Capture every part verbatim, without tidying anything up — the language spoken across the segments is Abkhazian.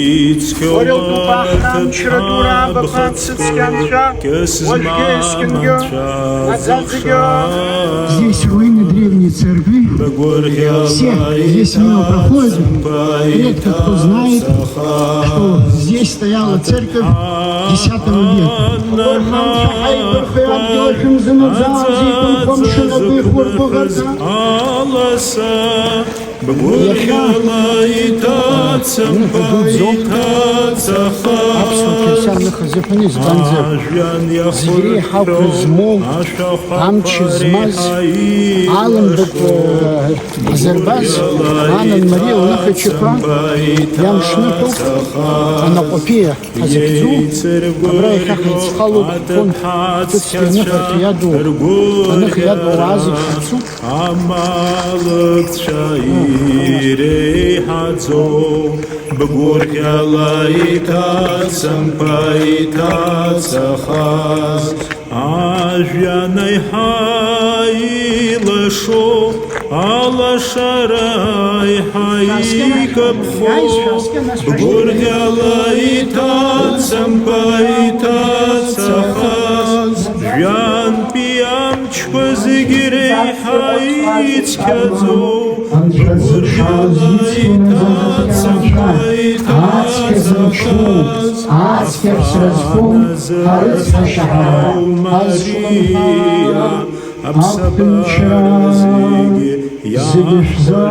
Уара иутәуп аҳра амчра ду раабақәа, ацыцкьа анцәа, уажәгьы есқьынгьы, наӡаӡагьы. Здесь руины древней церкви. Все здесь мимо проходят. Редко кто знает, что здесь стояла церковь десятого века. Бгәырӷьала иҭаца. Иахьа аныҳәа ду дзоуп аԥсуа қьырсиан ныха азыҳәан, избанзар, зегь реиҳа ақәра змоу, амч змаз, алымбатә, э, базарбаз, Анан Мариа лныхачақәа иамшныҳәоуп анаҟәаԥиа ҳазыхьӡу, абра иахьа ҳаицхалоуп, ҳкәын ҿыцк ианыҳәарҭа иадоу, аныха иадоу ауаа зегь ҳацуп. Амалықьцәа иреиҳаӡоу, бгәырӷьала иҭацамԥа иҭацахаз, ажәҩан аиҳа илашо, алашара аиҳа икаԥхо, бгәырӷьала иҭацамԥа иҭацахаз, жәҩантәи амчқәа зегь реиҳа ицқьаӡоу, бгәырӷьала иҭацамԥа иҭацахаз, ацқьа ԥсра зқәым ҳарыцҳашьа ҳара ҳазҿлымҳа. Аԥсабара зегьы иаҳажәуа,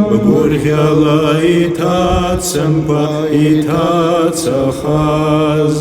бгәырӷьала иҭацамԥа иҭацахаз.